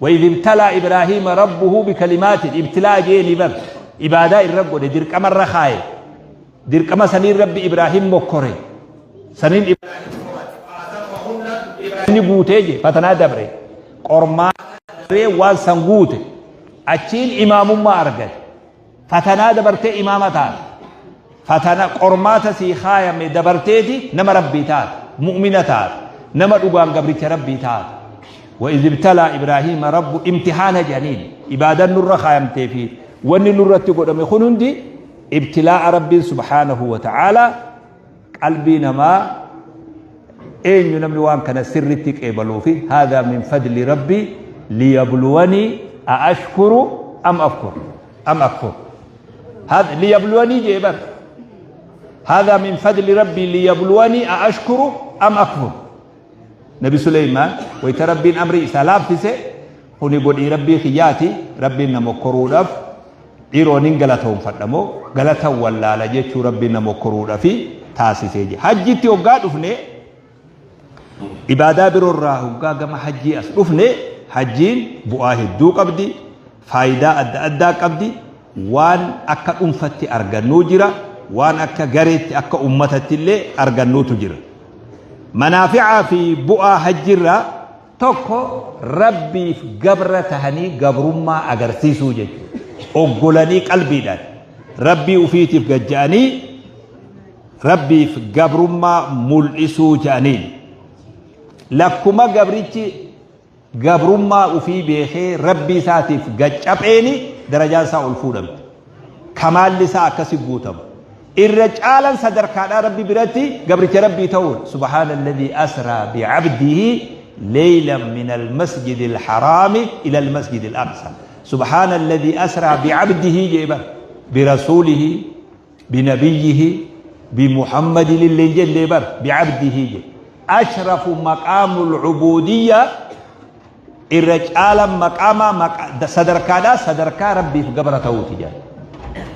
وإذ ابتلى إبراهيم ربه بكلمات ibtilaa jeeni bar ibaadaa irra godhe, dirqama irra kaaye. Dirqama saniin Rabbi Ibraahim mokkore. Saniin inni guutee je fatanaa dabre, qormaa dabree waan san guute. Achiin imaamummaa argate. Fatanaa dabartee imaama taate. Fatana qormaata sii kaayame dabarteeti nama Rabbii taate, mu'mina taate, nama dhugaan gabricha Rabbii taate. وإذ ابتلى إبراهيم ربه imtihaana jedhaniin. Ibaadaan nurra kaayamtee fi wanni nurratti godhame kun hundi ibtilaa'a Rabbiin سبحانه وتعالى qalbii namaa. Eenyu namni waan kana sirritti qeebaluu fi هذا من فضل ربي ليبلوني أأشكر أم أكفر أم أكفر. هذا ليبلوني جيبر، هذا من فضل ربي ليبلوني أأشكر أم أكفر. Nabi Suleymaan wayta Rabbiin amri isaa laaffise, kuni godhii Rabbii kiyyaati, Rabbiin nama koruudhaaf dhiiroonin galatoonfadhamoo galata wallaala jechuu Rabbiin nama koruudhaafi taasisee jira. Hajjitti hoggaa dhufne, ibaadaa biroorraa hoggaa gama hajjii as dhufne, hajjiin bu'aa hedduu qabdi, faayidaa adda addaa qabdi. Waan akka dhuunfatti argannuu jira, waan akka gareetti, akka ummatatti illee argannuutu jira. Manaaficaa fi bu'aa hajjiirraa tokko Rabbiif gabra tahanii gabrummaa agarsiisuu jechuudha. Oggolanii qalbiidhaan Rabbii ufiitiif gajja'anii Rabbiif gabrummaa mul'isuu jedhaniin. Lakkuma gabrichi gabrummaa ufii beekee Rabbii isaatiif gaccapheeni darajaan isaa ol fuudhamti. Kamaalli isaa akkasi guutama. Irra caalan sadarkaadhaa Rabbi biratti gabricha Rabbii ta'uun سبحان الذي أسرى بعبده ليلا من المسجد الحرام إلى المسجد الأقصى. سبحان الذي أسرى بعبده جيبا، برسوله، بنبيه، بمحمد اللي جل بر، بعبده جي. أشرف مقام العبودية، irra caalan maqaama sadarkaadhaa sadarkaa Rabbiif gabra ta'uuti jaan.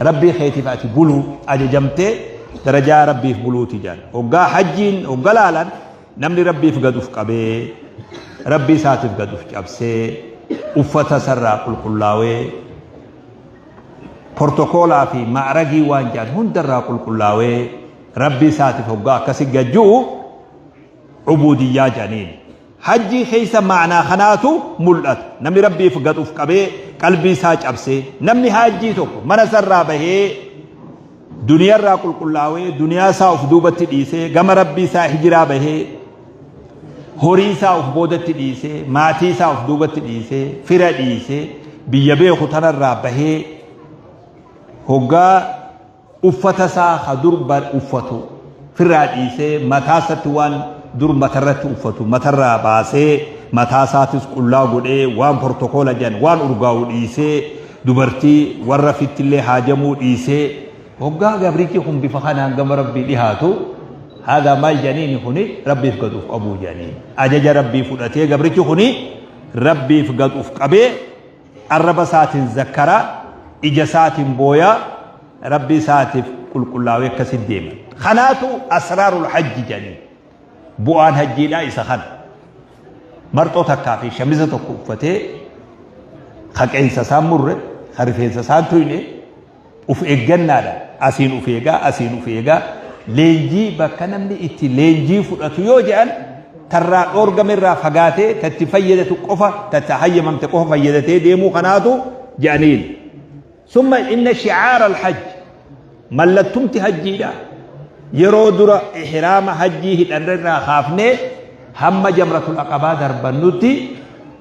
Rabbii keetiif ati buluu, ajajamtee darajaa Rabbiif buluuti jaan. Hoggaa hajjiin hogga laalan, namni Rabbiif gad uf qabee, Rabbii isaatiif gad uf cabsee, uffata sarraa qulqullaawee, portokoolaa fi ma'ragii waan jaan hundarraa qulqullaawee, Rabbii isaatiif hoggaa akkasi gajju'u ubudiyyaa jedhaniin. Hajjii keessa ma'anaa kanaatu mul'ata. Namni Rabbiif gad uf qabee, qalbii isaa cabsee, namni hajjii tokko mana isarraa bahee, duniyaarraa qulqullaawee, duniyaa isaa uf duubatti dhiisee, gama Rabbii isaa hijiraa bahee, horii isaa uf boodatti dhiisee, maatii isaa uf duubatti dhiisee, fira dhiisee, biyya beeku tanarraa bahee, hoggaa uffata isaa ka dur uffatu firraa dhiisee, mataa isaatti waan dur matarratti uffatu matarraa baasee, mataa isaatis qullaa godhee, waan portokoola jedhan waan urgaa'u dhiisee, dubartii warra fittillee haajamuu dhiisee, hoggaa gabrichi kun bifa kanaan gama Rabbii dhihaatu, haadha maal jedhaniini? Kuni Rabbiif gad uf qabuu jedhaniin. Ajaja Rabbii fudhatee, gabrichi kuni Rabbiif gad uf qabee, arraba isaatiin zakkaraa, ija isaatiin booyaa, Rabbii isaatiif qulqullaawee akkasitti deema. Kanaatu أسرار الحج jedhaniin. Bu'aan hajjiidhaa isa kana. Marxoo takkaa fi shamiza tokko uffatee, ka qeensa isaan murre, ka rifeensa isaan tuyne, uf eeggannaadha. Asiin uf eegaa, asiin uf eegaa. Leenjii bakka namni itti leenjii fudhatu yoo jedhan, tarraa dhoorgame irraa fagaatee, tatti fayyadatu qofa, tatti hayyamamte qofa fayyadatee deemuu kanaatu jedhaniin. ثم إن شعار الحج mallattumti hajjiidha. Yeroo dura ihraama hajjii hidhanirraa kaafnee hamma Jamratul Aqabaa darbannutti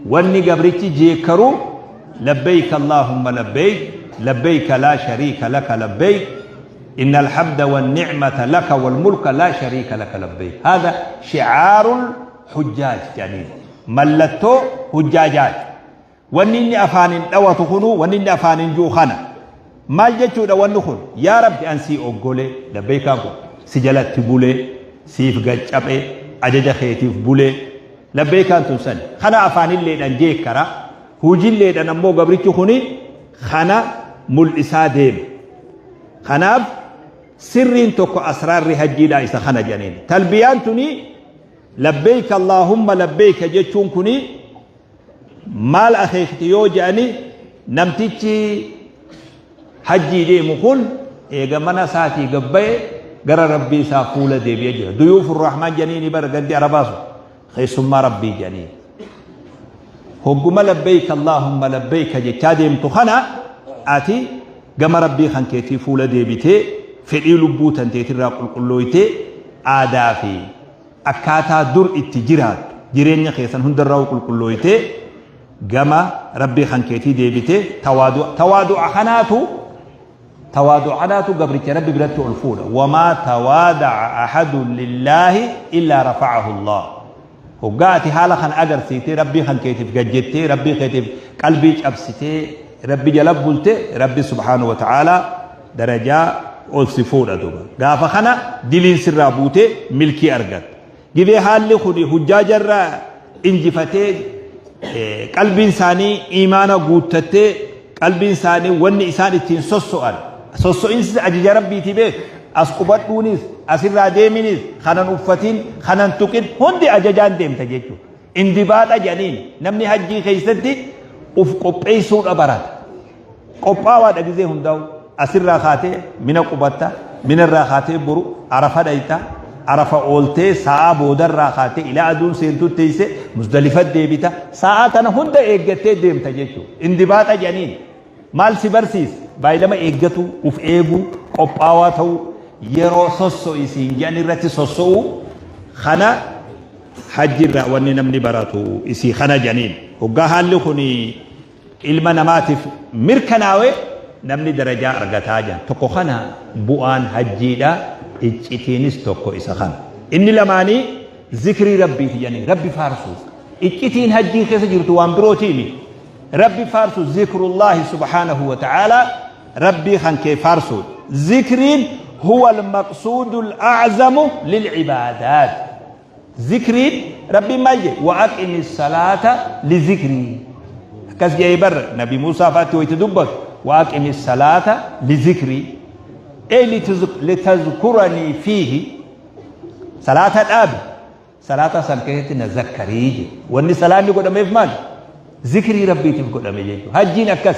wanni gabrichi jeekkaru لبيك اللهم لبيك، لبيك لا شريك لك لبيك، إن الحمد والنعمة لك والملك لا شريك لك لبيك. هذا شعار الحجاج يعني mallattoo hujjaajaati. Wanni inni afaaniin dhawatu kunu, wanni inni afaaniin jiru kana maal jechuudha? Wanni kun yaa Rabbi, an sii oggole, labbeekaan kun si jalatti bulee, siif gaccaphe, ajaja keetiif bulee, labbeekaan tun sani. Kana afaanilleedhaan jeekkara, hujilleedhaan ammoo gabrichi kuni kana mul'isaa deema. Kanaaf sirriin tokko asraarri hajjiidhaa isa kana jedhaniin. Talbiyaan tuni لبيك اللهم لبيك jechuun kuni Maal akeekti yoo je'ani, namtichi hajjii deemu kun eega mana isaatii gad ba'e gara Rabbii isaa fuula deebi'ee jira. Duyuufur Rahmaan jedhanii bara gandi Arabaa sun keessummaa Rabbii jedhanii. Hogguma labbeeyka Allaahumma labbeeyka jechaa deemtu kana ati gama Rabbii kan keetii fuula deebitee, fedhii lubbuu tanteetirraa qulqullooytee, aadaa fi akkaataa dur itti jiraattu jireenya keessan hundarraa qulqullooytee gama Rabbii kan keetii deebitee, tawaadu'a kanaatu tawaadu'a kanaatu gabricha Rabbi biratti ol fuudha. Wamaa tawaada'a ahadun lillaahi illaa rafa'ahu Allah. Hoggaa ati haala kana agarsiitee, Rabbii kan keetiif gad jettee, Rabbii keetiif qalbii cabsitee, Rabbi jala bulte, Rabbi subhaanahu wa ta'aalaa darajaa ol si fuudha duuba. Gaafa kana diliin sirraa buutee milkii argatta. Gibee haalli kun hujjaaja irra injifatee, qalbiin isaanii iimaana guuttattee, qalbiin isaanii wanni isaan ittiin sosso'an sosso'insi ajaja Rabbiitii beeku, as qubadhuunis, asirraa deeminis, kanan uffatin, kanan tuqin, hundi ajajaan deemta jechuudha. Indibaaxa jedhaniin namni hajjii keessatti uf qopheessuudha barata. Qophaawaadha gizee hundaa'u. Asirraa kaatee Mina qubatta, Minarraa kaatee boru Arafa dhayxa, Arafa ooltee sa'aa boodarraa kaatee ilaa aduun seentutti teessee Muzdalifa deebita. Sa'aa tana hunda eeggattee deemta jechuudha. Indibaaxa jedhaniin maal si barsiisa? Baay'ilama eeggatuu, uf eeguu, qophaawaa ta'uu, yeroo sosso'i siin jedhan irratti sosso'uu kana hajjirraa wanni namni baratu isii kana jedhaniin. Hoggaa haalli kun ilma namaatiif mirkanaawe namni darajaa argataa jedhan. Tokko kana bu'aan hajjiidha, iccitiinis tokko isa kana. Inni lamaanii zikrii Rabbiiti jedhanii, Rabbi faarsuu. Iccitiin hajjii keessa jirtu waan birootiimi. Rabbi faarsu, zikrullaahi subhaanahu wa ta'aalaa, Rabbii kan kee faarsuudha. Zikriin huwa al-maqsuudu al-a'zamu lil-ibaadaat. Zikriin Rabbiin maal jedhe? Wa aqimi salaata li zikrii. Akkas jedhee bar Nabi Muusaa fa'aatti wayita dubbatu, wa aqimi salaata li zikrii. Ey litazkuranii fiihi, salaata dhaabi, salaata san keessatti na zakkarii jedhe. Wanni salaanni godhameef maali? Zikrii Rabbiitiif godhame jechuudha. Hajjiin akkas.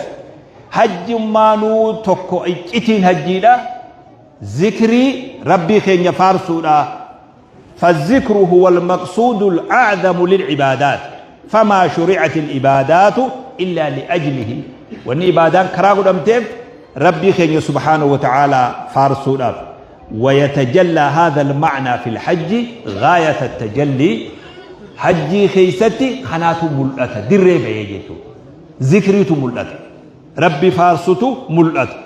Hajjummaanuu tokko iccitiin hajjiidha. Zikrii Rabbii keenya faarsuudha. فالذكر هو المقصود الأعظم للعبادات، فما شرعت العبادات إلا لأجله. واني عبادان كرا قدمتيف ربي خين سبحانه وتعالى فارسوداف. ويتجلى هذا المعنى في الحج غاية التجلي. حجي خيستي خناتو ملأتا دري بيجيتو ذكريتو ملأتا ربي فارسوتو ملأتا.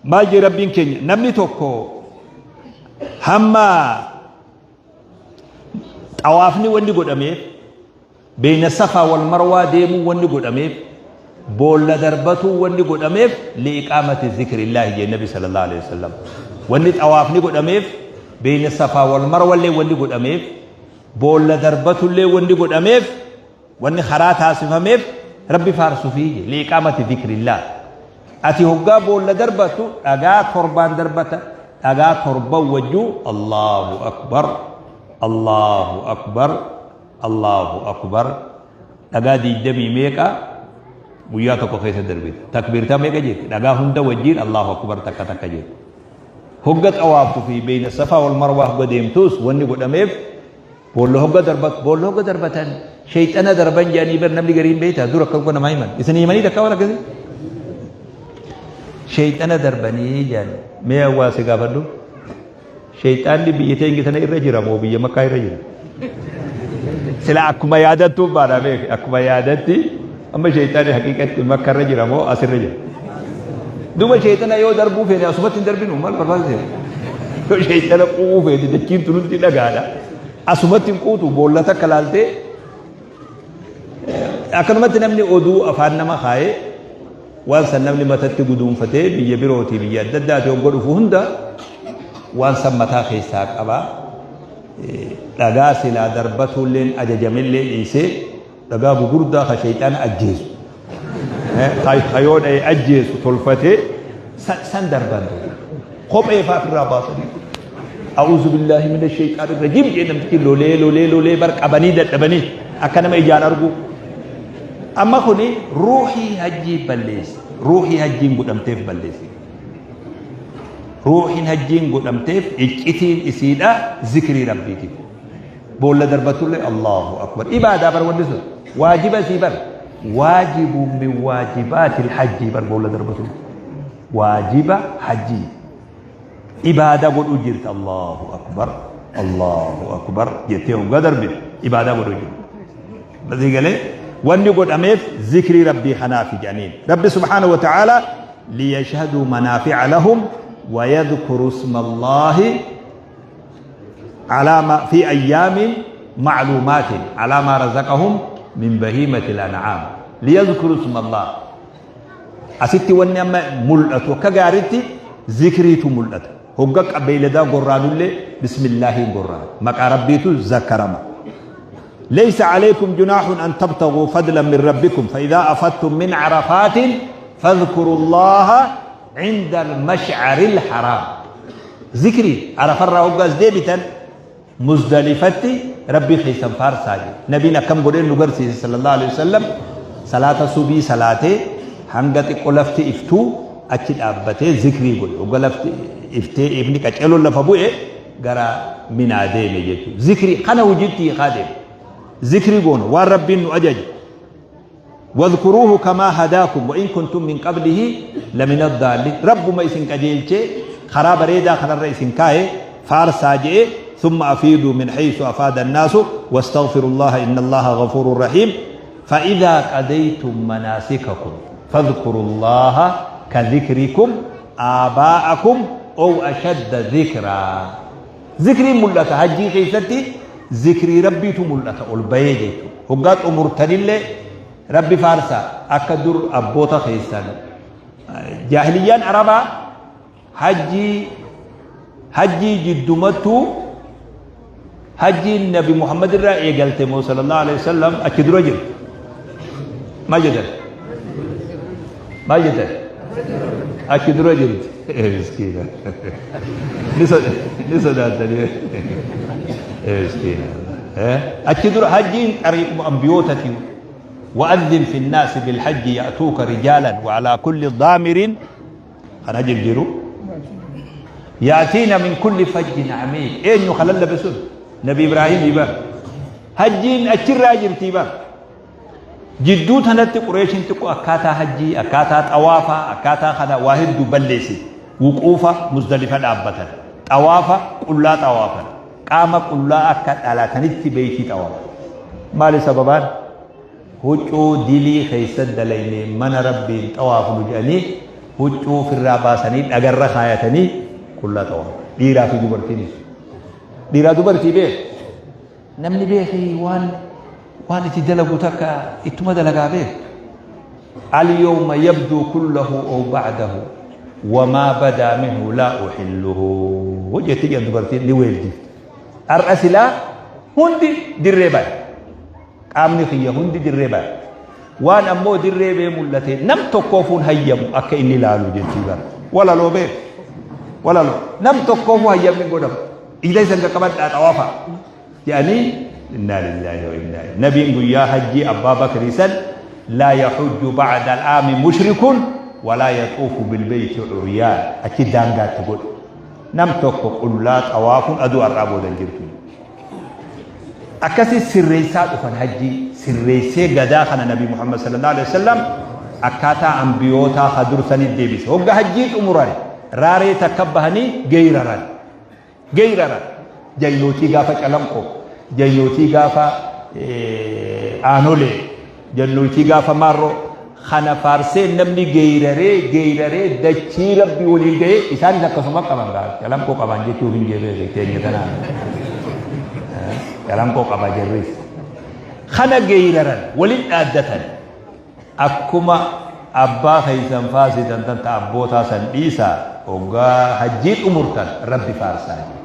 Maal jee Rabbiin keenya? Namni tokko hamma xawaafni wanni godhameef, beeyna Safaa wal Marwaa deemuu wanni godhameef, boolla darbatuu wanni godhameef, li'iqaamati zikrillaahi jee Nabi sallallahu alaihi wasallam. Wanni xawaafni godhameef, beeyna Safaa wal Marwallee wanni godhameef, boolla darbatullee wanni godhameef, wanni karaa taasifameef Rabbi faarsufii je, liiqaamati dhikrillaah. Ati hoggaa boolla darbattu dhagaa torbaan darbata, dhagaa torban wajjuu Allahu akbar, Allahu akbar, Allahu akbar, dhagaa diidamii meeqa guyyaa tokko keessa darbita. Takbiirtaa meeqa jette? Dhagaa hunda wajjiin Allahu akbar takka takka jette. Hogga xawaaftu fi beeyna Safaa wal Marwaa hogga deemtus wanni godhameef boolla hogga darbatu, boolla hogga darbatan sheyxana darban jedhanii bar namni gariin beektaa dura akka namaa himan isin himanii takka waan akkasii sheyxana darbanii jedhan. Mee waa si gaafadhu, sheyxaanni biyya teenya tana irra jira moo biyya Makkaa irra jira? Sila akkuma yaadattuu baadha beek, akkuma yaadatti amma sheyxaanni haqiiqatti Makka irra jira moo asirra jira? Duuba sheyxana yoo darbuu feene asumatti hin darbinu, maal barbaachise? Yoo sheyxana quu'uu feete dachiin tunutti dhagaadha. Asumatti hin quutu, boolla takka laaltee akkanumatti namni oduu afaan nama kaayee waan san namni matatti guduunfatee biyya birootii biyya adda addaati hogga dhufu hunda waan san mataa keessaa qaba. Dhagaa silaa darbatuulleen ajajamillee dhiisee dhagaa gugurdaa ka sheyxaana ajjeesu, ka yoo dha'e ajjeesu tolfatee san darban, kophee fa'aa ofirraa baasanii, a'uuzu billaahi mina sheyxaan irra jedhee namtichi lolee lolee lolee bar qabanii dadhabanii akka nama ijaan argu. Amma kuni ruuhii hajjii balleessa. Ruuhii hajjiin godhamteef balleessa. Ruuhiin hajjiin godhamteef iccitiin isiidha zikrii Rabbiitiif. Boolla darbatullee Allahu akbar. Ibaadaa bar wanni sun. Waajiba isii bar. Waajibu min waajibaatil hajjii bar boolla darbatu. Waajiba hajjii. Ibaadaa godhuu jirta Allahu akbar. Allahu akbar jettee hoggaa darbite ibaadaa godhuu jirta. Basii galee wanni godhameef zikrii Rabbii kanaafi jedhaniin. Rabbi subhaanahu wa ta'aalaa liyashhaduu manaafi'a lahum wa yadhkuru isma Allaahi على ما في أيام معلومات على ما رزقهم من بهيمة الأنعام ليذكروا اسم الله asitti wanni amma mul'atu akka gaaritti zikriitu mul'ata hogga beeyladaa gorraanullee bismillaahiin gorraan maqaa rabbiitu zakkarama ليس عليكم جناح أن تبتغوا فضلا من ربكم فإذا أفضتم من عرفات فاذكروا الله عند المشعر الحرام Zikrii Arafarraa hogga as deebitan Muzdalifatti Rabbii keessan faarsaa jedhe. Nabiin akkam godhee nu garsiise sallallahu alaihi wasallam salaata subii salaatee hanga xiqqo lafti iftuu achi dhaabbatee zikrii godhe. Hogga lafti iftee ifni qaceeloon lafa bu'e gara Minaa deeme jechuudha. Zikrii kana hojiitti hiikaa deeme. Zikrii goona waan Rabbiin nu ajaje. Wadhkuruuhu kamaa hadaakum wa in kuntum min qablihi lamina addaalliin Rabbuma isin qajeelchee karaa bareedaa kanarra isin kaaye faarsaa je'e thumma afiiduu min haysu afaada annaasu wastaghfirullaha inna allaha ghafuurun rahiim fa'idhaa qadaytum manaasikakum fadhkurullaha ka dhikrikum aabaa'akum ow ashadda dhikraa Zikriin mul'ata hajjii keessatti zikrii Rabbiitu mul'ata ol bayee jechuudha. Hoggaa xumurtanillee Rabbi faarsaa akka dur abboota keessan jaahiliyyaan Arabaa hajjii hajjii jiddumattuu hajjiin Nabi Muhammad irraa eegalte moo sallallahu alaihi wasallam achi dura jiru. Maal jedhan? Maal jettan? Achi dura jirti. Miskiina. Ni sodaattanii. Miskiina. Achi dura hajjiin xariiquma ambiyootati. وأذن في الناس بالحج يأتوك رجالا وعلى كل ضامر kan hajjiif jiru يأتين من كل فج عميق eenyu kan lallabe sun Nabi Ibraahim bar hajjiin achirraa jirti bar Jidduu tanatti Qureeshiin xiqqoo akkaataa hajjii, akkaataa xawaafaa, akkaataa kana waa hedduu balleessite. Wuquufa Muzdalifa dhaabbatan. Xawaafa qullaa xawaafan. Qaama qullaa akka dhalatanitti beeytii xawaafan. Maali sababaan? Huccuu dilii keessa dalaynee mana Rabbiin xawaafnu jedhanii huccuu ofirraa baasanii dhagarra kaayatanii qullaa xawaafan. Dhiiraa fi dubartiinis. Dhiiraa dubartii beeku. Namni beeki waan waan itti dalagu takka ittuma dalagaa beek. Al-yawma yabduu kullahu aw ba'dahu wamaa badaa minhu laa uhilluhu jetti jedhan dubartiin ni weeddifti. Har'a silaa hundi dirree baya. Qaamni kiyya hundi dirree baya. Waan ammoo dirree bee mul'ate nam tokkoofuun hayyamu akka inni laalu jetti bara. Walaloo beek. Walaloo nam tokkoofuu hayyamni godhamu. Ija isan qaqqabadhaa xawaafa jedhanii innaa lillaahi wa innaa ilaihi nabiin guyyaa hajjii abbaa bakrii san laa yaxujju ba'da al'aami mushrikun walaa yaxuufu bilbeeyti curyaan achi daangaatti godhe nam tokko qullaa xawaafuun aduu har'aa booda hin jirtu akkasi sirreessaa dhufan hajjii sirreessee gadaa kana nabi muhammad sallallahu alaihi wasallam akkaataa ambiyootaa ka dursanii deebise hogga hajjii xumuran raaree takka bahanii geeyraran Geeyraran. Jaynootii gaafa Calanqoo, jaynootii gaafa Aanolee, jannootii gaafa Maarroo kana faarsee namni geeyraree geeyraree dachii Rabbi waliin ga'ee isaanis akkasuma qaban gaa Calanqoo qaban jechuuf hin jeebee keenya tanaa. Calanqoo qaba jarris. Kana geeyraran waliin dhaaddatan. Akkuma abbaa keessan faarsitan tan ta abbootaa san dhiisaa hoggaa hajjii xumurtan Rabbi faarsaa jedhe.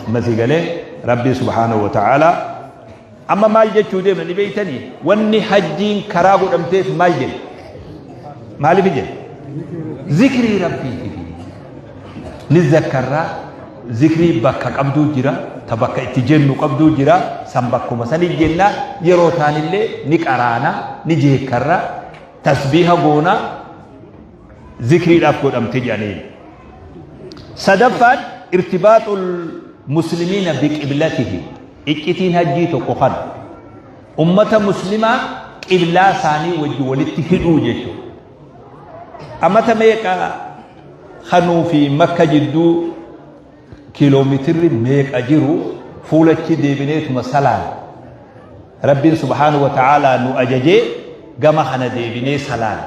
Amma sii galee Rabbii subhaanahu wa ta'aalaa amma maal jechuu deemna ni beeytanii wanni hajjiin karaa godhamteef maal jedhe maaliif jedhe zikrii Rabbiitiif ni zakkarraa zikrii bakka qabduu jira. Ta bakka itti jennu qabduu jira. San bakkuma sani jenna. Yeroo taanillee ni qaraana, ni jeekkarra, tasbiiha goona, zikriidhaaf godhamte jedhaniin. Sadaffaan irtibaaxul muslimiina biqiblatihim. Iccitiin hajjii tokko kana. Ummata muslimaa qiblaa isaanii wajji walitti hidhuu jechuudha. Amata meeqa kanuu fi makka jidduu kiiloomitirri meeqa jiru fuulachi deebineetuma salaan. Rabbiin subhaanahu wa ta'aalaa nu ajajee gama kana deebinee salaan.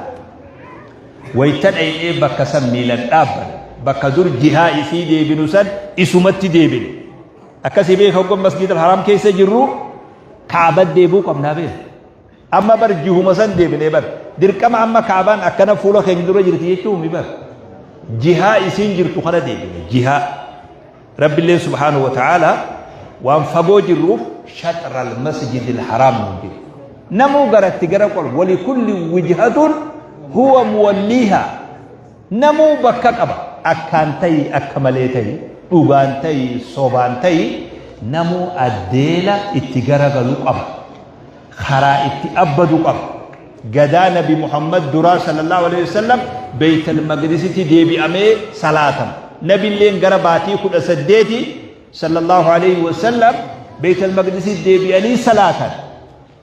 Wayta dhaynee bakka san miilan dhaabban bakka dur jihaa isii deebinu san isumatti deebine. Akkasii beeka hoggan masgiid al-haraam keessa jirru kaaba deebuu qabnaa beeka. Amma bar jihuma san deebinee bar dirqama amma kaabaan akkana fuula keenya dura jirti jechuun mi bar jihaa isiin jirtu kana deebine jihaa. Rabbilleen subhaanahu wa ta'aalaa waan fagoo jirruuf shaxral masjidil haraam nuun jedhe. Namuu garatti gara qol walikulli wijhatun huwa muwalliihaa. Namuu bakka qaba. Akkaan ta'i akka malee ta'i, dhugaan ta'i sobaan ta'i namuu addeela itti garagalu qaba. Karaa itti abbadu qaba. Gadaa Nabi Muhammad duraa sallallahu alaihi wasallam Beeytal Maqdisitti deebi'amee salaatama. Nabilleen gara baatii 18 sallallahu alaihi wasallam Beeytal Maqdisitti deebi'anii salaatan.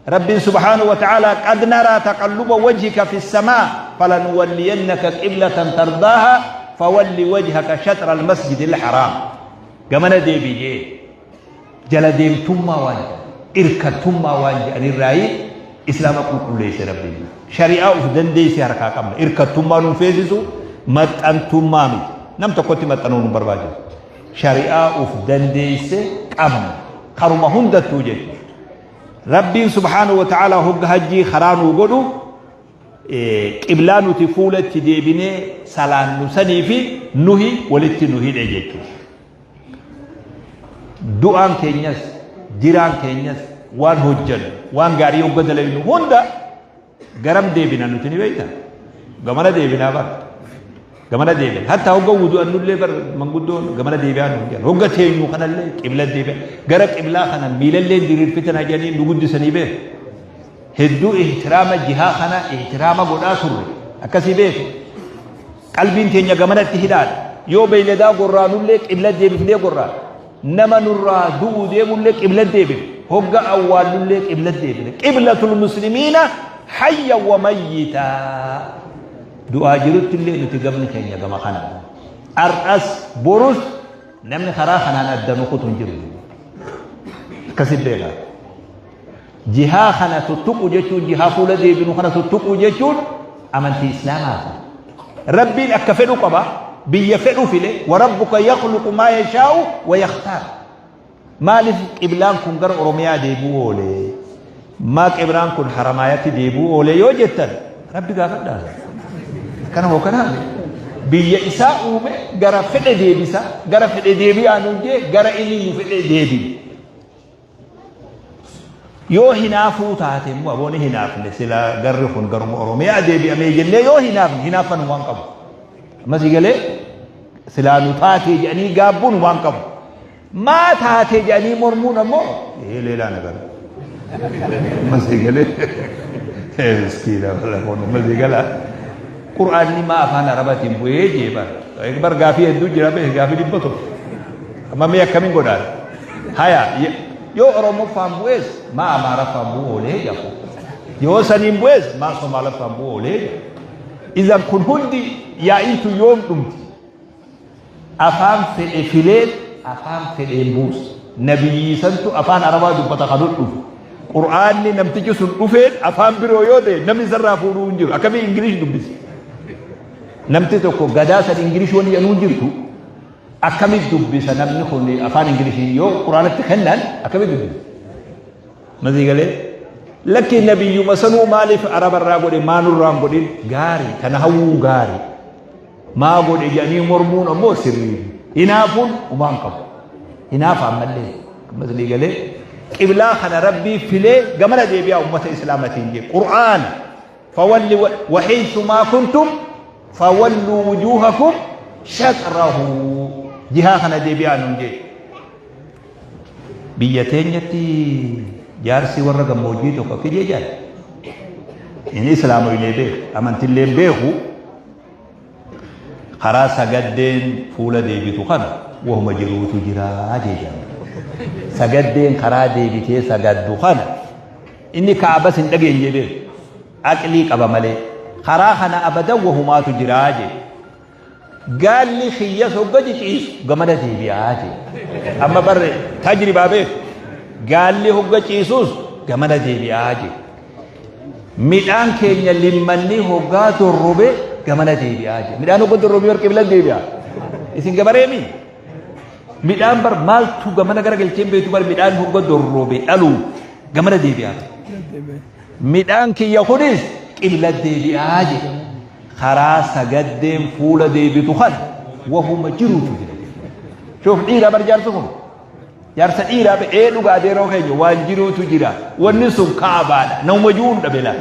Rabbiin subhaanahu wa ta'aalaa qad naraa taqalluba wajhika fi samaa falanuwalliyannaka qiblatan tardaaha fawalli wajhaka shatra almasjidil haraam. Gamana deebi jee jala deemtummaa waan jedhan irkattummaa waan jedhanirraayi islaama qulqulleesse Rabbiin. Shari'aa uf dandeesse harkaa qabna. Irkattummaa nun feesisu maxxantummaa miti. Nam tokkotti maxxanuu nun barbaachisu. Shari'aa uf dandeesse qabna. Karuma hundattuu jechuudha. Rabbiin subhaanahu wa ta'aalaa hogga hajjii karaa nuu godhu qiblaa nuti fuula itti deebinee salaannu sanii fi nuhi walitti nu hidhe jechuudha. Du'aan keenyas jiraan keenyas waan hojjennu waan gaarii hogga dalaynu hunda Garam deebina nuti ni beekta? Gamana deebinaa bar. Gamana deebina. Hatta hogga wudu'annullee bar manguddoon gamana deebi'aa nuun jedhan. Hogga teenyu kanallee qibla deebi'a. Gara qiblaa kana miilallee diriirfitan jedhanii nu guddisanii beeku. Hedduu ihtiraama jihaa kana ihtiraama godhaa turre. Akkasii beeku. Qalbiin teenya gamanatti hidhaadha. Yoo beeyladaa gorraanullee qibla deebifnee gorraan. Nama nurraa du'uu deemullee qibla deebifne. Hogga awwaallullee qibla deebifne. Qiblatul muslimiina hayya wa mayyitaa. Du'aa jirutti illee nuti gamni keenya gama kana. Har'as borus namni karaa kanaan adda nu kutu hin jiru. Akkasi beekaa. Jihaa kana tuttuqu jechuun jihaa fuula deebinu kana tuttuqu jechuun amantii Islaamaati. Rabbiin akka fedhu qaba, biyya fedhu file, wa rabbuka yakhluqu maa yashaa'u wa yakhtaar. Maaliif qiblaan kun gara Oromiyaa deebi'uu oole? Maa qiblaan kun Haramaayatti deebi'uu oole yoo jettan Rabbi gaafadhaa. Akkana moo kanaa biyya isaa uume gara fedhe deebisa, gara fedhe deebi'aa nuun jee gara inni nu fedhe deebi'e. Yoo hinaafuu taate immoo aboo ni hinaafne sila garri kun garuma Oromiyaa deebi'amee jennee yoo hinaafne hinaaffan waan qabu. Amma si galee silaa nu taatee jedhanii gaabbuun waan qabu. Maa taatee jedhanii mormuun ammoo ee leelaa nagara. Amma si galee miskiina lafoon amma si galaa. Qur'aanni maa afaan Arabaatiin bu'ee jee bara. Bar gaafii hedduu jira bee gaafii 100. Amma mee akkamiin godhaan? Haya yoo Oromoffaan bu'ees maa Amaaraffaan bu'uu oolee jedha. Yoo saniin bu'ees maa Somaalaffaan bu'uu oolee jedha. Izan kun hundi yaa'iintu yoom dhumti? Afaan fedhe fileen afaan fedheen buusa. Nabiyyii santu afaan Arabaa dubbata kan dhufu. Qur'aanni namtichi sun dhufeen afaan biroo yoo ta'e namni isarraa fuudhuu hin jiru. Akkamii Ingilish dubbisa? Namti tokko gadaa san Ingilish wani jedhanuu hin jirtu. Akkamitti dubbisa namni kun afaan Ingilishii yoo Qur'aanatti kennan akkamitti dubbisa? Masii galee lakki nabiyyuma sanuu maaliif Arabarraa godhe maa nurraa hin godhin gaarii kana hawwuun gaarii maa godhe jedhanii mormuun ammoo sirrii hinaafuun humaa hin qabu hinaafa ammallee masii galee qiblaa kana rabbii filee gamana deebi'aa ummata islaamatiin jee Qur'aana Fawalli wahaythu maa kuntum fawalluu wujuuhakum shaxrahu jihaa kana deebi'aa nuun jee. Biyya teenyatti jaarsi warra gammoojjii tokko akki jee jaal. Inni islaamoylee beeku, amantillee beeku. Karaa sagaddeen fuula deebitu kana wahuma jiruutu jira jee jaal. Sagaddeen karaa deebitee sagaddu kana inni kaabas hin dhageenye beeku. Aqlii qaba malee. Karaa kana abadan wahumaatu jira jee. Gaalli kiyyas hogga ciciisu gamana deebi'aa jee. Amma barre tajribaa beeku. Gaalli hogga ciisus gamana deebi'aa jee. Midhaan keenya limmanni hoggaa dorrobe gamana deebi'aa jee. Midhaan hogga dorrobe bar qibla deebi'a. Isin gabareemi? Midhaan bar maaltu gamana garagalcheen beektu bar midhaan hogga dorrobe dhalu gamana deebi'aa. Midhaan kiyya kunis qibla deebi'aa jee. Karaa sagaddeen fuula deebitu kana wahuma jiruutu jira. Shuuf dhiira bar jaarsi kun. Jaarsa dhiiraa be ee dhugaa adeeroo keenya waan jiruutu jira. Wanni sun ka'abaadha. Nama jiruun dhabe laal.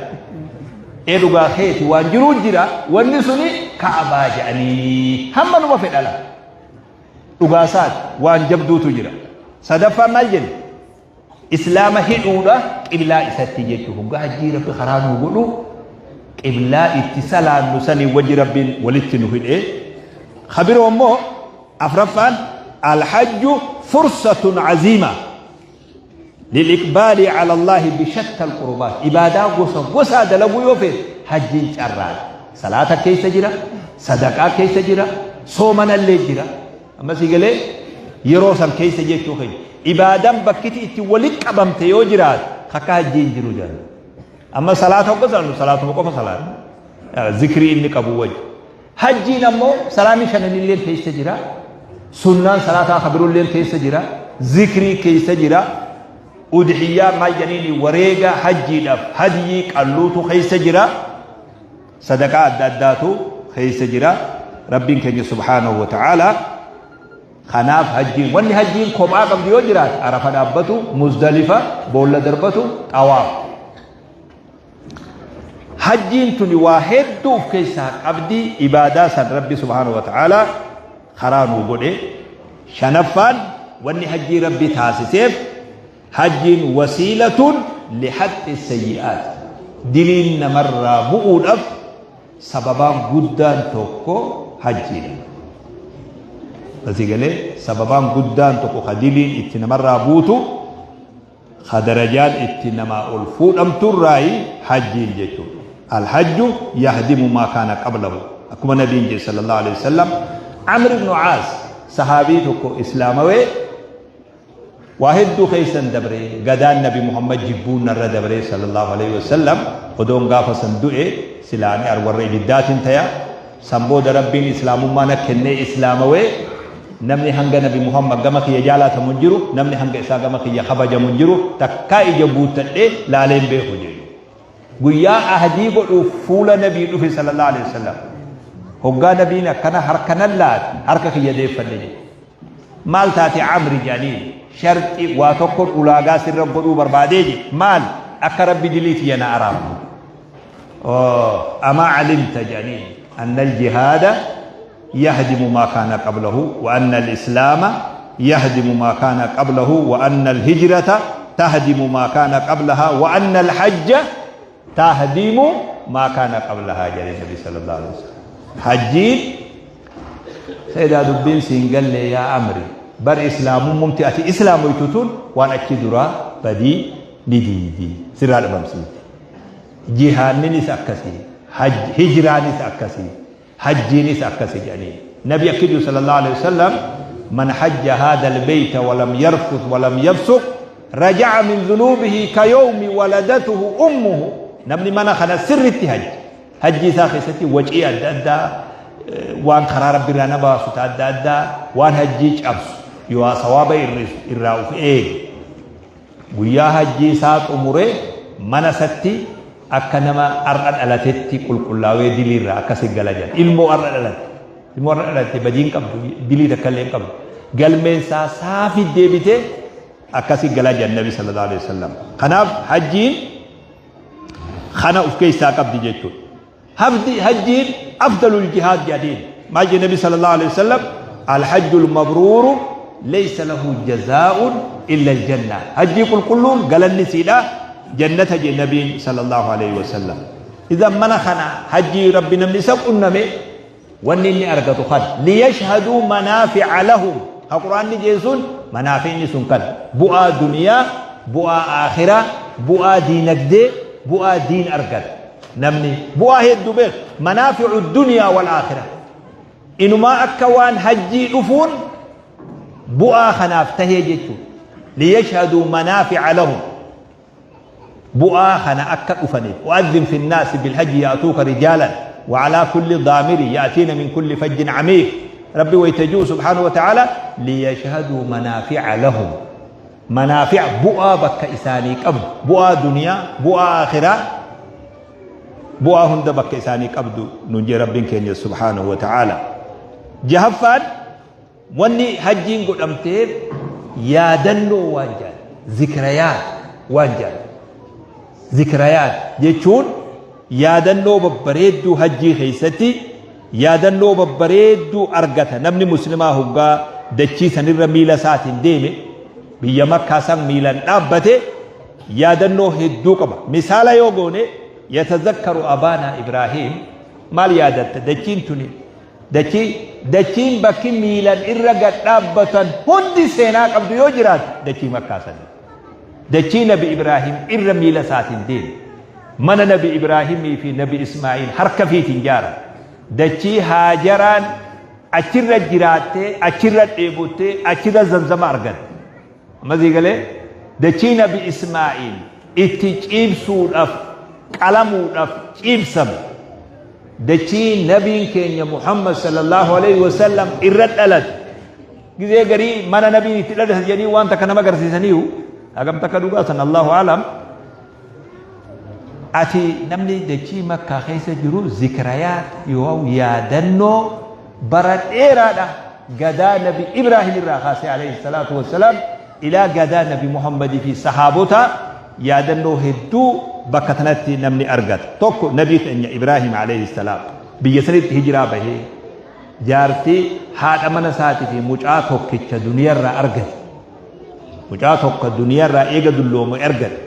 Ee dhugaa keeti waan jiruu jira. Wanni suni ka'abaa jedhanii hamma numa fedha laal. Dhugaa isaati waan jabduutu jira. Sadaffaan maal jenna? Islaama hidhuudha qiblaa isatti jechuu hoggaa hajjii rabbi karaa nuu godhu qiblaa itti salaannu sanii wajji rabbiin walitti nu hidhee ka biroo immoo afraffaan alhajju fursatun aziima liliqbaali ala allaahi bishatta alqurubaat ibaadaa gosa gosaa dalaguu yoo feete hajjiin carraadha salaata keessa jira sadaqaa keessa jira soomanallee jira Amma sii galee yeroo san keessa jechuu keenya. Ibaadaan bakkiti itti wali qabamte yoo jiraate akka hajjii hin jiru jedhan. Amma salaata hogga salaannu salaatuma qofa salaata. Zikrii inni qabu wajji. Hajjiin ammoo salaanni shananillee keessa jira. Sunnaan salaataa ka biroollee keessa jira. Zikrii keessa jira. Udhiyyaa maal jedhaniini wareega hajjiidhaaf hadyii qalluutu keessa jira. Sadaqaa adda addaatu keessa jira. Rabbiin keenya subhaanahu wa ta'aalaa kanaaf hajjiin wanni hajjiin kophaa qabdu yoo jiraate arafa dhaabbatu, muzdalifa, boolla darbatu, xawaaf. Hajjiin tuni waa hedduu of keessaa qabdi ibaadaa san Rabbi subhaanahu wa ta'aalaa karaa nuu godhe. Shanaffaan wanni hajjii Rabbi taasiseef Hajjiin wasiilatun lihaxxi sayyi'aat, diliin namarraa bu'uudhaf sababaan guddaan tokko hajjiidha. Asii galee sababaan guddaan tokko ka diliin itti namarraa buutu, ka darajaan itti namaa ol fuudhamturraayi hajjiin jechuudha. Alhajju yahdimu maa kaana qablahu. Akkuma nabiin jedhe sallallahu alaihi wasallam Amr ibn Aas sahaabii tokko islaamawee Waa hedduu keessan dabre, gadaan Nabi Muhammad jibbuun narra dabre sallallahu aleyhi wa sallam, odoon gaafa san du'e silaa ani ar warra ibiddaatin taya, san booda Rabbiin islaamummaa na kennee islaamawee, namni hanga Nabi Muhammad gama kiyya jaalaatamu hin jiru, namni hanga isaa gama kiyya kabajamu hin jiru, takkaa ija guuttadhee laalee hin beeku jedhe. Guyyaa ahdii godhuuf fuula Nabii dhufe sallallahu aleyhi wa sallam. Hoggaa Nabiin akkana harka nan laate, harka kiyya deeffadhe jedhe. Maal taate Amri jedhaniin sharxi waa tokkon ulaagaa sirra godhuu barbaadee jedhe maal akka Rabbi dilii tiyya na araarmu amaa alimta jedhaniin anna aljihaada yahdimu maa kaana qablahu wa anna alislaama yahdimu maa kaana qablahu wa anna alhijrata tahdimu maa kaana qablahaa wa anna alhajja tahdimu maa kaana qablahaa jedhe nabi sallallahu alaihi wasallam hajjiin Sayyidaa dubbiin siin gallee yaa Amri bar islaamummumti ati islaamoytu tun waan achi duraa badii ni diiydi sirraa dhabamsiifti jihaanninis akkasi hijraanis akkasi hajjiinis akkasi jedhanii nabi akki jiru sallallahu alaihi wasallam man hajja haadha albayta walam yarfus walam yafsuq raja'a min dhunuubihi ka yawmi waladatuhu ummuhu namni mana kana sirritti hajji Hajjii isaa keessatti wacii adda addaa, waan karaa Rabbi irraa nama baasu ta adda addaa, waan hajjii cabsu, yoo sawaaba irrisu irraa uf eege. Guyyaa hajjii isaa xumuree mana isatti akka nama ar'a dhalatetti qulqullaawee dilii irraa akkasi gala jedha. Ilmoo ar'a dhalatte. Ilmoo ar'a dhalatte badii hin qabdu, dilii takka illee hin qabdu. Galmeen isaa saafi deebitee akkasi gala jedha Nabi sallallahu alaihi wasallam. Kanaaf hajjiin kana uf keessaa qabdi jechuudha. Hafdi hajjiin afdalul jihaad jedhaniin. Maal jedhe Nabi sallallahu alaihi wasallam alhajjul mabruuru laysa lahu jazaa'un illa aljanna. Hajjii qulqulluun galanni isiidha jannata je nabiin sallallahu alayhi wasallam. Idan mana kana hajjii Rabbi namni isa qunname wanni inni argatu kana liyashhaduu manaafi'a lahum ka qur'aanni jee sun manaafi'ni sun kana bu'aa duniyaa, bu'aa aakhiraa, bu'aa diinagdee, bu'aa diin argata namni bu'aa hedduu beek manaafi'u duniyaa wal aakhiraa. Inumaa akka waan hajjii dhufuun bu'aa kanaaf tahee jechuudha. Liyashhaduu manaafi'a lahum. Bu'aa kana akka dhufaniif. Wa'adhin fi nnaasi bilhajji ya'tuuka rijaalan wa alaa kulli daamiri ya'tiina min kulli fajjin amiiq. Rabbi wayta ji'u subhaanahu wa ta'aala liyashhaduu manaafi'a lahum. Manaafi'a bu'aa bakka isaanii qabdu. Bu'aa duniyaa, bu'aa aakhiraa, bu'aa hunda bakka isaanii qabdu nuun jee Rabbiin keenya subhaanahu wa ta'aala. Jahaffaan wanni hajjiin godhamteef yaadannoo waan jedhan zikrayaat waan jedhan zikrayaat jechuun yaadannoo babbareedduu hajjii keessatti yaadannoo babbareedduu argata namni muslimaa hoggaa dachii sanirra miila isaatiin deeme biyya makkaa san miilan dhaabbate yaadannoo hedduu qaba. Misaala yoo goone yatazakkaru abaanaa Ibraahiim maal yaadatta dachiin tuni dachii dachiin bakki miilan irra gad dhaabbatan hundi seenaa qabdu yoo jiraate dachii makkaa sani. Dachii Nabi Ibraahiim irra miila isaatiin deeme. Mana Nabi Ibraahimii fi Nabi Ismaa'iil harka fiitiin jaaran. Dachii Haajaraan achirra jiraattee achirra dheebottee achirra zamzama argatte. Amma sii galee dachii Nabi Ismaa'iil itti ciibsuudhaaf qalamuudhaaf ciibsame. Dachii Nabiin keenya Muhammad sallallahu alaihi wasallam irra dhalate. Gizee garii mana Nabiin itti dhalate jedhanii waan takka nama agarsiisaniiru. Hagam takka dhugaa san Allahu alam. Ati namni dachii Makkaa keessa jiru zikrayaat yoo yaadannoo bara dheeraadha gadaa Nabi Ibraahim irraa kaasee alayhi salaatu wassalaam ilaa gadaa Nabi Muhammadii fi sahaabota yaadannoo hedduu bakka tanatti namni argata. Tokko Nabii keenya Ibraahim alayhi salaam biyya sanitti hijiraa bahee jaartii haadha mana isaatii fi mucaa tokkicha duniyarraa argate. Mucaa tokko duniyarraa eega dulloome argate.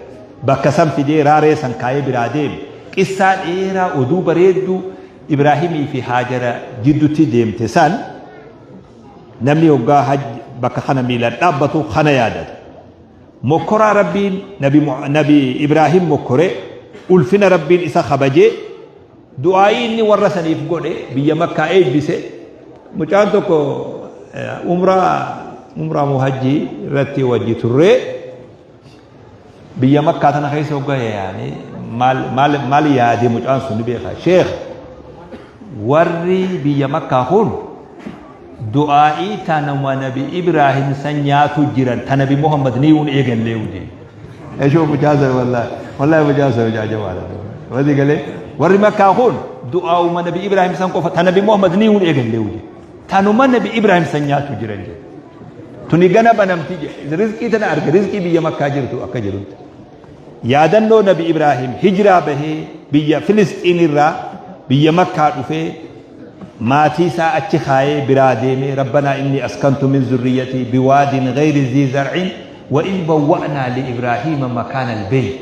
Bakka san fidee raaree san kaayee biraa deeme. Qissaa dheeraa oduu bareedduu Ibraahimii fi Haajara jiddutti deemte san namni hoggaa hajj bakka kana miilaan dhaabbatu kana yaadata. Mokkoraa Rabbiin nabi, nabi Ibraahim mokkore ulfina Rabbiin isa kabajee du'aa'ii inni warra saniif godhe biyya Makkaa eebbise. Mucaan tokko umraa umraa moo hajjii irratti wajji turree biyya Makkaa tana keessa hoggaa yaa'anii maal maal maal yaade mucaan sun ni beeka. Sheekh warri biyya Makkaa kun du'aa'ii tanuma nabi Ibraahim san nyaatu jiran ta nabi Muhammad ni un eegallee wujee. Eshoo mucaa sana wallaahi wallaahi mucaa sana mucaa jabaadha. Wadi galee warri Makkaa kun du'aa'uma nabi Ibraahim san qofa ta nabi Muhammad ni un eegallee wujee. Tanuma nabi Ibraahim san nyaatu jiran jedhe. Tuni gana banamti jedhe. Rizqii tana arge rizqii biyya Makkaa jirtu akka jirutti. Yaadannoo nabi Ibraahim hijiraa bahee biyya Filisxiin irraa biyya Makkaa dhufee maatii isaa achi kaayee biraa deemee Rabbanaa inni askantu min zurriyyatii biwaadin ghayri zii zar'in wa in bawwa'naa li Ibraahiima makaana albayt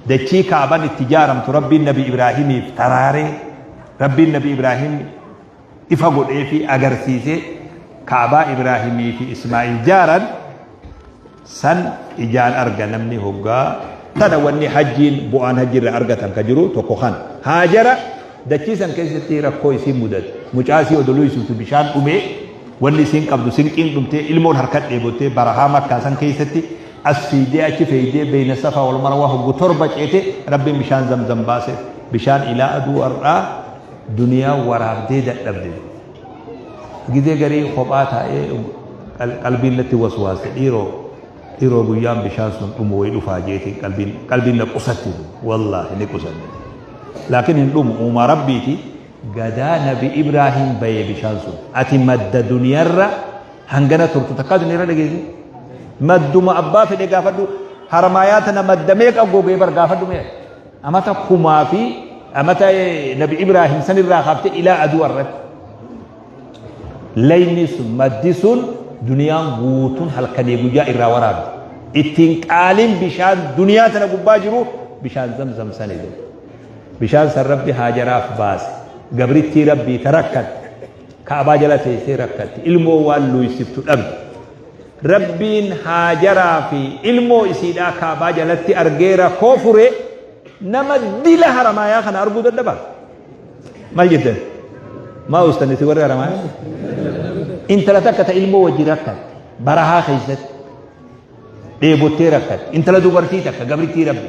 dachii Ka'aban itti ijaaramtu Rabbiin nabi Ibraahimiif taraaree Rabbiin nabi Ibraahim ifa godhee fi agarsiisee Ka'abaa Ibraahimii fi Ismaa'il jaaran san ijaan arga namni hoggaa tana wanni hajjiin bu'aan hajji irraa argatan ka jiru tokko kana. Haajara dachii san keessatti rakkoo isiin mudate mucaa isii odoluu isiitu bishaan dhumee wanni isiin qabdu sinqiin dhumtee ilmoon harka dheebottee barahaa makkaa san keessatti as fiidee achi feeydee beeyna safaa wal marwaa hoggu torba ceete rabbiin bishaan zamzam baase bishaan ilaa aduu har'aa duniyaa waraabdee dadhabde. Gizee garii kophaa taa'ee qalbiin natti waswaaste dhiiroo dhiiroo guyyaan bishaan sun dhumu wayi dhufaa jeetiin qalbiin qalbiin na qusatti wallaahi ni qusanne. Laakiin hin dhumu uumaa rabbiiti gadaa nabi Ibraahim bayee bishaan sun ati madda duniyarra hangana turtu takkaa duniyarra dhageesse madduma abbaa fedhe gaafadhu haramaayaa tana madda meeqa gogee bar gaafadhu mee Amata kumaa fi amata nabi Ibraahim sanirraa kaaftee ilaa aduu irratti. Layni sun maddi sun duniyaan guutuun halkanii guyyaa irraa waraabde. Ittiin qaaliin bishaan duniyaa tana gubbaa jiru bishaan Zamzam sani jedhe. Bishaan san Rabbi Haajaraaf baase. Gabrittii Rabbii ta rakkatte. Ka'abaa jala teessee rakkatte. Ilmoo waan luuysiftu dhabde. Rabbiin Haajaraa fi ilmoo isiidhaa Ka'abaa jalatti argee rakkoo fure. Nama dila Haramaayaa kana arguu dadhabaa? Maal jettan? Maa ustan isin warri Haramaayaa? Intala takka ta ilmoo wajji rakkatte barahaa keessatti dheebottee rakkatte. Intala dubartii takka gabrittii Rabbi.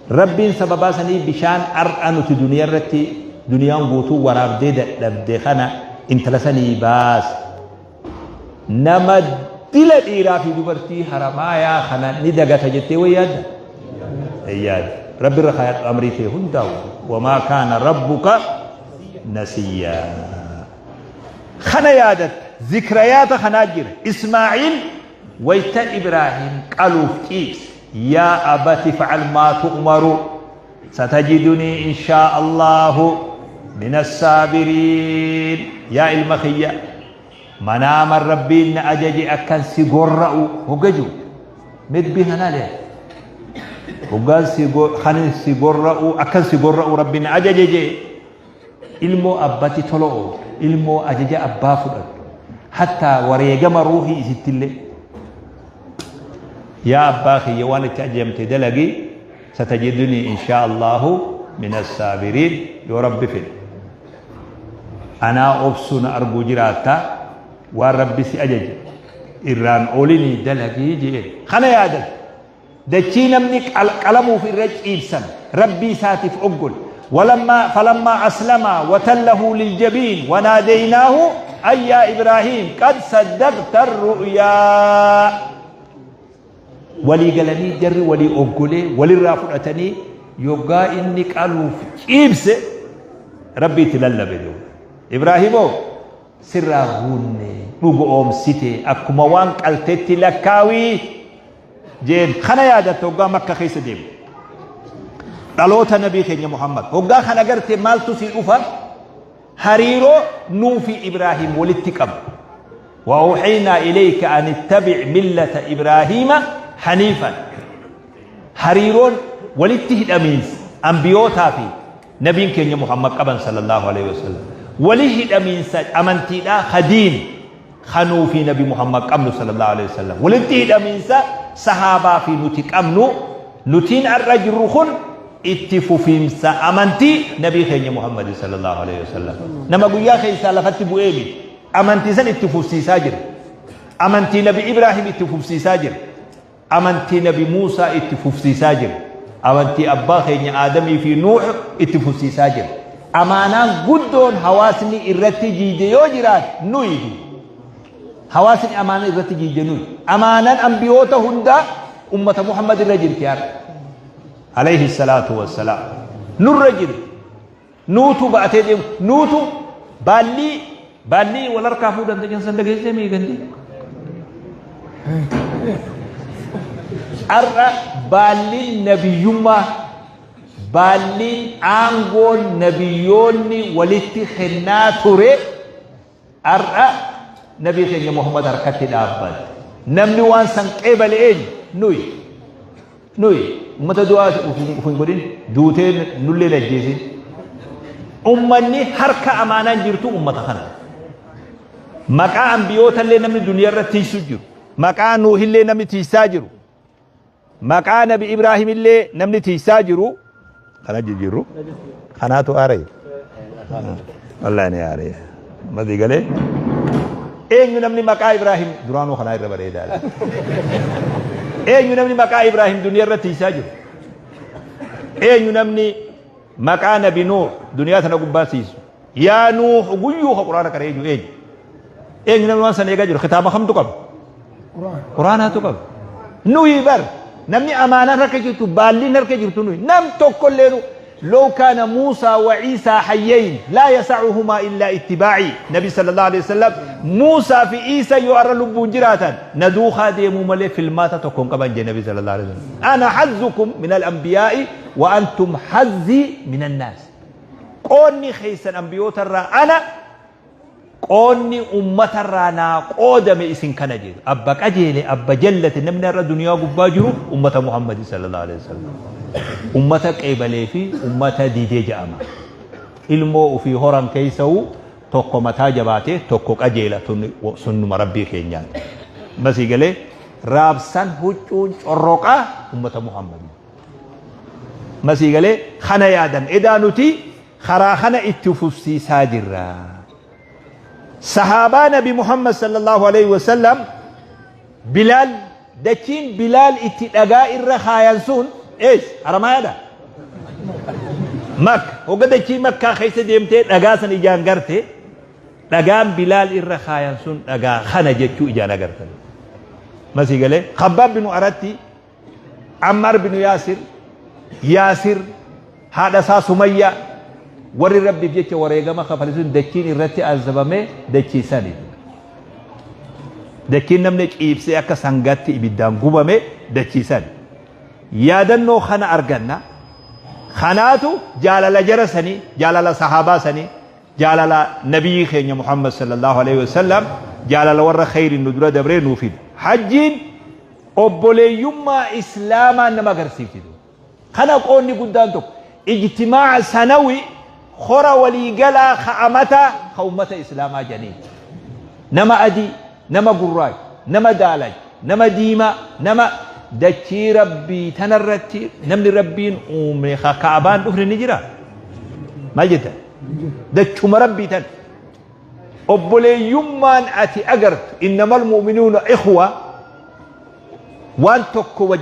Rabbiin sababaa sanii bishaan ar'a nuti duniyaa irratti duniyaan guutuu waraabdee dadhabde kana intala sanii baase. Nama dila dhiiraa fi dubartii Haramaayaa kana ni dagata jettee way yaadda? Hin yaaddu. Rabbi irra kaayadhu amrii tee hundaa'u. Wamaa kaana rabbuka nasiyyaa. Kana yaadatta. Zikrayaata kanaa jira. Ismaa'iil wayta Ibraahim qaluuf ciibse. Yaa abati fa'al maa tu'maru satajidunii inshaa Allaahu mina saabiriin. Yaa ilma kiyya Manaaman Rabbiin na ajaje akkan si gorra'u hogga jiru. Mee dubbii kana laali. Hoggaan si kanin si gorra'u akkan si gorra'u Rabbiin na ajaje jee ilmoo abbatti tola ooltu ilmoo ajaja abbaa fudhattu hattaa wareegama ruuhii isittillee yaa abbaa kiyya waan itti ajajamte dalagi satajidunii inshaa Allahu min assaabiriin yoo Rabbi fedhe Anaa obsu na arguu jiraatta waan Rabbi si ajaje irraan oolinii dalagii je'een. Kana yaadan dachii namni qalamuuf irra ciibsan Rabbii isaatiif oggole. Walammaa falammaa aslamaa watallahu liljabiin wanaadeynaahu an yaa Ibraahiim qad saddaqta ru'yaa. Walii galanii jarri walii oggolee walirraa fudhatanii yoggaa inni qaluuf ciibse Rabbi itti lallabe duuba. Ibraahimoo sirraa guunne dhugo oomsite akkuma waan qaltetti lakkaawii jeen kana yaadatta hoggaa Makka keessa deemu. Dhaloota nabii keenya Muhammad hoggaa kana garte maaltu sii dhufa? Hariiroo nuu fi Ibraahiim walitti qabnu. Wa awhaynaa ilayka an ittabi' millata Ibraahiima haniifan. Hariiroon walitti hidhamiinsa ambiyootaa fi nabiin keenya Muhammad qaban sallallahu alaihi wasallam. Wali hidhamiinsa amantiidhaa hadiin kanuu fi nabi Muhammad qabnu sallallahu alaihi wasallam. Walitti hidhamiinsa sahaabaa fi nuti qabnu nutiin har'a jirru kun itti fufiinsa amantii nabii keenya Muhammad sallallahu alaihi wasallam. Nama guyyaa keessaa lafatti bu'ee miti. Amantii san itti fufsiisaa jira. Amantii nabi Ibraahim itti fufsiisaa jira. Amantii nabi Muusaa itti fufsiisaa jira. Amantii abbaa keenya Aadamii fi Nuuh itti fufsiisaa jira. Amaanaan guddoon hawaasni irratti jiide yoo jiraate nuyi. Hawaasni amaanaa irratti jiide nuyi. Amaanaan ambiyoota hundaa ummata Muhammad irra jirti har'a. Alayhi salaatu wassalaam. Nurra jirti. Nuutu ba'atee deemu. Nuutu baallii baallii wal harkaa fuudhan ta'an san dhageessee mii gandi. Har'a baalliin nabiyyummaa baalliin aangoon nabiyyoonni walitti kennaa ture Har'a nabii keenya Muhammad harkatti dhaabbate. Namni waan san qeebale eenyu? Nuyi. Nuyi. Ummata du'aa of hin godhin. Duutee nullee hin ajjeesin. Ummanni harka amaanaan jirtu ummata kana. Maqaa ambiyootallee namni duniyaa irratti tiisu jiru. Maqaa Nuuhillee namni tiisaa jiru. Maqaa nabi Ibraahim illee namni tiisaa jiru kana jijjiirru kanaatu aaree wallaahi ni aaree madii galee eenyu namni maqaa Ibraahim duraanuu kanaa irra bareedaadha eenyu namni maqaa Ibraahim duniyaa irra tiisaa jiru eenyu namni maqaa nabi Nuuh duniyaa tana gubbaa tiisu Yaa Nuuh guyyuu ka Qur'aana qara eenyu eenyu? Eenyu namni waan sana eegaa jiru kitaaba kamtu qaba? Qur'aanaatu qaba. Nuyi bar namni amaanaan harka jirtu baalliin harka jirtu nuyi nam tokkollee nu لو كان موسى وعيسى حيين لا يسعهما إلا اتباعي نبي صلى الله عليه وسلم موسى في عيسى يؤر لبون جراتا ندوخا ديمو ملي في الماتة تكون قبان جي نبي صلى الله عليه وسلم أنا حزكم من الأنبياء وأنتم حزي من الناس Qoodni keessan anbiyoota irraa ana, Qoonni ummatarraa naa qoodame isin kana jedhu. Abba qajeele, abba jallate, namni har'a duniyaa gubbaa jiru ummata Muhammadi sallallahu alaihi wasallam. Ummata qeebalee fi ummata didee jedhama. Ilmoo ofii horan keessa'u tokko mataa jabaatee tokko qajeela, sunnuma Rabbii keenyaati. Masii galee raabsan huccuun corroqaa ummata Muhammadi. Masii galee kana yaadan edaa nuti karaa kana itti fufsiisaa jirra. Sahaabaa Nabi Muhammad sallallahu alaihi wasallam, Bilaal, dachiin Bilaal itti dhagaa irra kaayan sun ees Haramayaadha. Makka hogga dachii Makkaa keessa deemtee dhagaa san ijaan garte, dhagaan Bilaal irra kaayan sun dhagaa kana jechuu ijaan agartan. Masii galee Khabbaab binu Aratti, Ammar binu Yaasir, Yaasir, haadha isaa Sumayyaa, warri Rabbiif jecha wareegama kafale sun dachiin irratti azabame dachii sani. Dachiin namni ciibsee akka sangaatti ibiddaan gubame dachii sani. Yaadannoo kana arganna. Kanaatu jaalala jara sanii, jaalala sahaabaa sanii, jaalala nabiyyi keenya Muhammad sallallahu alaihi wasallam, jaalala warra kheyriin nu dura dabree nuu fida. Hajjiin obboleeyyummaa Islaamaa nama agarsiifti. Kana qoonni guddaan tokko ijtimaa'a sanawi, hora waliigalaa ka amataa ka ummata Islaamaa jedhanii. Nama adii, nama gurraacha, nama daalacha, nama diimaa, nama dachii Rabbii tanarratti namni Rabbiin uume ka Ka'abaan dhufne ni jira. Maal jetta? Dachuma Rabbii tana. Obboleeyyummaan ati agartu, innamal mu'minuuna ikhwa, waan tokko wajjin.